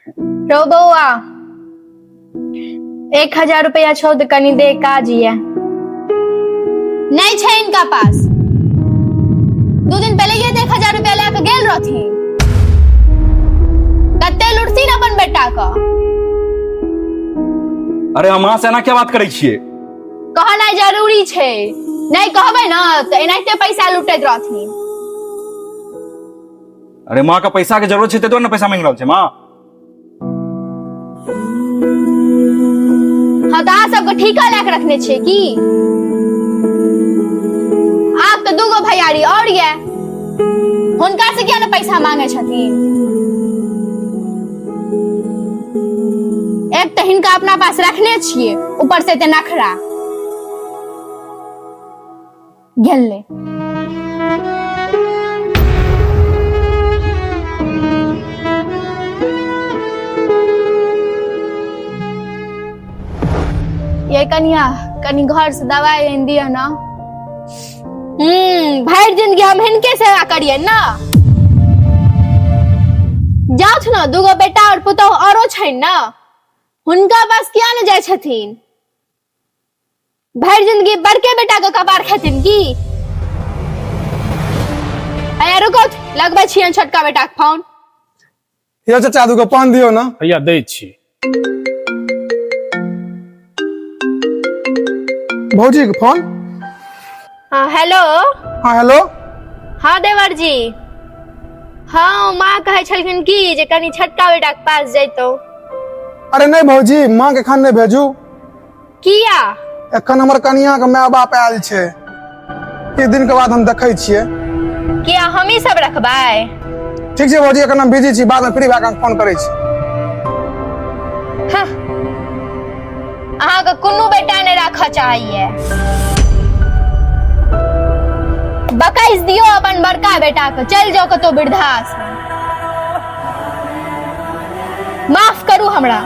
रौ बौआ, 1000 रुपया छौ तऽ कनि दे, काज ये। नहीं छै इनका पास। 2 दिन पहले ये 1000 रुपया लए के गेल रहथिन। कते लुटथिन अपन बेटा का। अरे, हम अहाँ से एना क्या बात करै छियै? कहनाइ जरूरी छै। नहीं कहबै ना तऽ एनाहिते पैसा लुटैत रहथिन। अरे, माँ के पैसा के जरूरत छै, ताहि दुआरे ने पैसा मांगि रहल छै माँ। हाँ, तऽ अहाँ सबके ठीका लए के रखने छियै की? आब तऽ दूगो भैयारी और ये, हुनका से किया ने पैसा मांगे छथिन? एक तऽ हिनका अपना पास रखने छियै, ऊपर से एते नखरा गेलै। ये कनिया, कनि घर से दवाई आनि दिअ ना। भरि जिंदगी हम हिनके सेवा करिए ना। जाउथ ना, दूगो बेटा और पुतोह औरो छनि ना, हुनका पास किया ने जाइ छथिन? भरि जिंदगी बड़के बेटा के कपार खेथिन की? अया रुको, लगबै छियनि छोटका बेटा के फोन। यौ चाचा, दूगो पान दियौ ने। हैया, दै छी। भौजी के फोन। हाँ, हेलो। हाँ, हेलो। हाँ देवर जी, हाँ, माँ कहै छलखिन की जे कनि छोटका बेटा के पास जैतौ। अरे नहीं भौजी, माँ के एखन नहीं भेजू। किया? एखन हमर कनिया के माय बाप आयल छै, किछु दिन के बाद हम देखै छियै। किया, हमही सब रखबै? ठीक छै भौजी, एखन हम बिजी छी, बाद में फ्री भए कऽ फोन करै छी। हाँ, अहाँके कोनो बेटा नहि राखऽ चाहैए। बकैस दियौ अपन बड़का बेटा के, चलि जाओ कतौ वृद्धाश्रम। माफ करू हमरा।